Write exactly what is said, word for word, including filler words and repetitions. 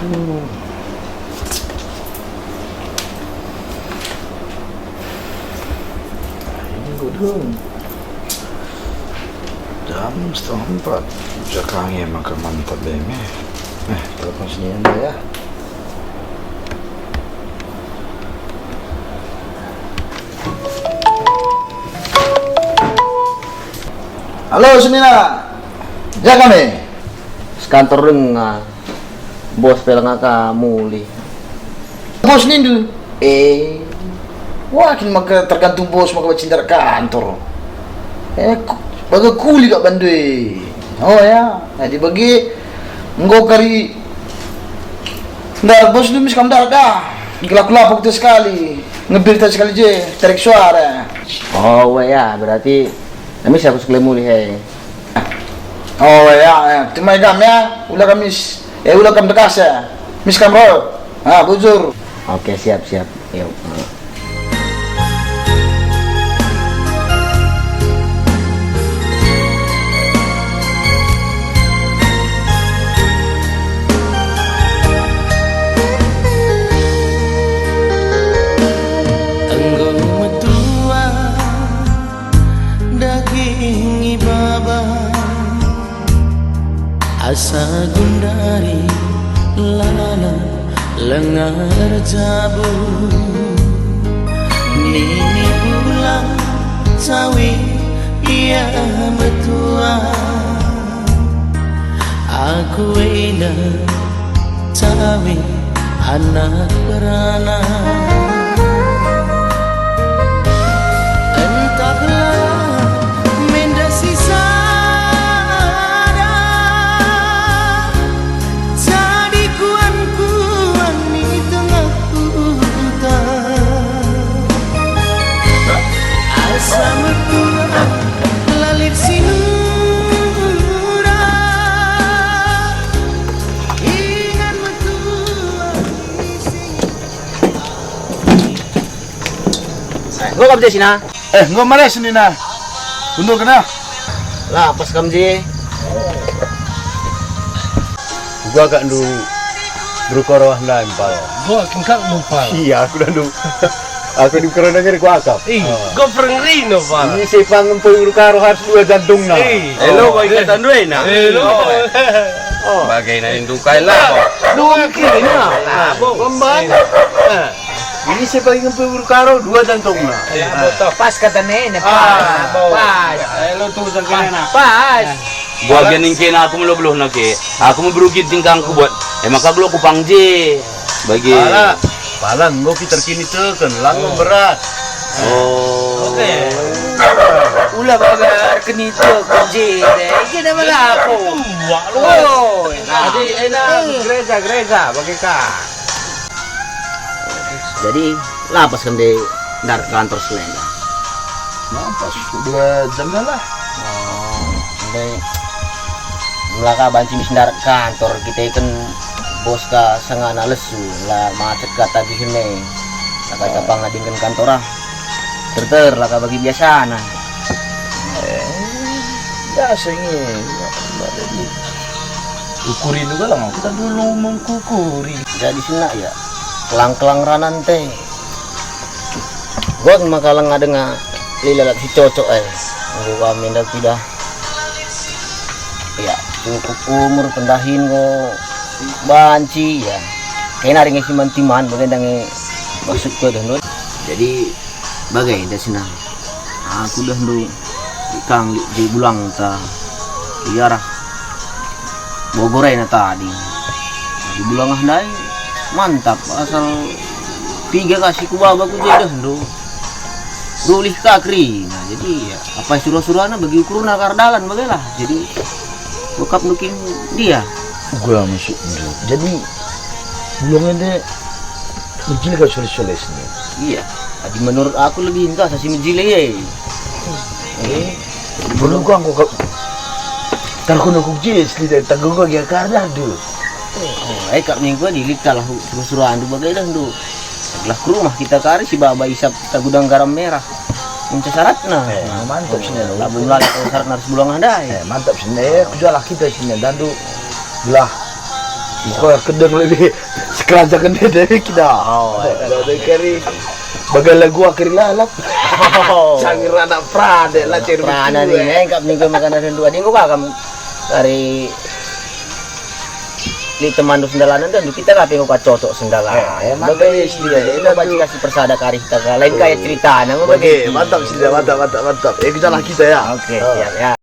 Ini enggo dulu. Jam setengah empat. Ujar kami maka mantap deh, meh. Eh, telepon sini enda ya. Halo, senina. Ya kami. Sekantor denga. Bos pe langa ka mulih. Bos nindu? Eh, wah, kin maka tergantung bos maka bacin ndarat kantor. Eh, ku-, bage kuli kak bandu e. Oh ya, jadi bage enggo kari ndarat bos ndu mis kam ndarat dah. Gelap-gelap kita sekali, ngebir kita sekali je, tarik suara. Oh ya, berarti kami siap sekali mulih he. Oh ya, ya. Terima kam ya, ula kam mis, eh ula kam dekas ya, mis kam ro. Ah, bujur. Oke, siap, siap. Yuk. Enggo metua daging ibaba, asa gundari lalap lenga erjabu. Nini pulang cawi ia metua, aku enda cawi anak beranak. Entahlah menda si sada, jadi kuan-kuan i tengah huta. Asa metua la lit si nura, ingan metua isi. Eh, enggo kam je sina? Eh, enggo mare senina. Kundul kena. Lah, pas kam je. Uga kak ndu berukoroh ndai, Mpal. Enggo kin kak ndu, Mpal. Iya, aku dah ndu. Aku di kerana ngeri ku akap. Ih, enggo pereng rino, Mpal. Ini sepang empoi berukoroh harus dua jantungna. Ih. Elo, kau ikatan dua, nah. Elo. Oh. Bagaina indu kai lah. Dua kiri, nah. Lah, bo. Pemban. Eh. Ini sebagai ngempui berukaro, dua jantungna. Iya, betul. Pas kata nene, pas. Ah, pas. Eh, lo tuh sangkena. Pas. Buat gini kena aku melo beluh nake. Aku mau berugi tingkangku buat. Emang kagelo kupang je. Bagi. Pala, pala enggo kita kini teken, lang berat. Oh. Oke. Ula bagar keni teken je deh. Iki nama lapo. Wah, lu. Oh, nah. Jadi, enak, gereja, gereja, bagi ka. Jadi, la pas kende ndarat kantor selenda? Nah, pas dua jam dah lah. Oh, ende melaka banci mis ndarat kantor, kita ikan bos ka sangana lesu, la macet ka tagihen e. Sampai kapang ngadingken kantor ah. Terter laka bagi biasana. Eh, biasa nge. Jadi, ukuri juga lah, kita dulu mengkukuri. Jadi senak ya, kelang-kelang ranan te. Gua maka lenga denga lilalak si cocok eh. Enggo kami ndak pidah. Ya, cukup umur pendahin go banci ya. Kena ringe si mantiman bagai ndange masuk ke dendon. Jadi bagai ndak senang. Aku dah ndu ikang di bulangta. Iya rah. Bogorena tadi. Di bulangah ndai mantap asal piga kasih ku baba ku je dah ndu. Rulih ka keri. Nah, jadi ya, apa surah-surahna bagi ukurna kar dalan bagailah. Jadi bokap nukin dia. Gua masuk ndu. Jadi bulung ende mejil ka sulis-sulis ni. Iya. Adi menurut aku lebih enggak sasi mejil ya. Eh, perlu kang kok tarkun aku je selida tanggung kau ya kar dah ndu. Oh, eh, kak minggu di lita lah suruh-suruh andu bagai dah ndu. Lah ke rumah kita kari si baba isap kita gudang garam merah. Minta syaratna. Eh, mantap sini lo. Labu melala kalau syaratna harus bulang andai. Eh, mantap sini. Eh, kujalah kita sini dandu. Belah. Kau kedeng lebih sekeranjang gede dari kita. Oh, iya. Ada kari bagai lagu akhir lalap. Oh. Cangir anak perade lah, cangir perade ni, eh, enggak minggu makan ada dua minggu kah kamu dari di teman tu sendalanan tu kita kah pengen kau cocok sendalanan. Eh, emang bagai dia, dia, dia baca kasih persada kari kita kah. Lain kayak cerita, nama bagai. Oke, mantap sih, mantap, mantap, mantap. Eh, kita lah kita ya. Oke, siap ya.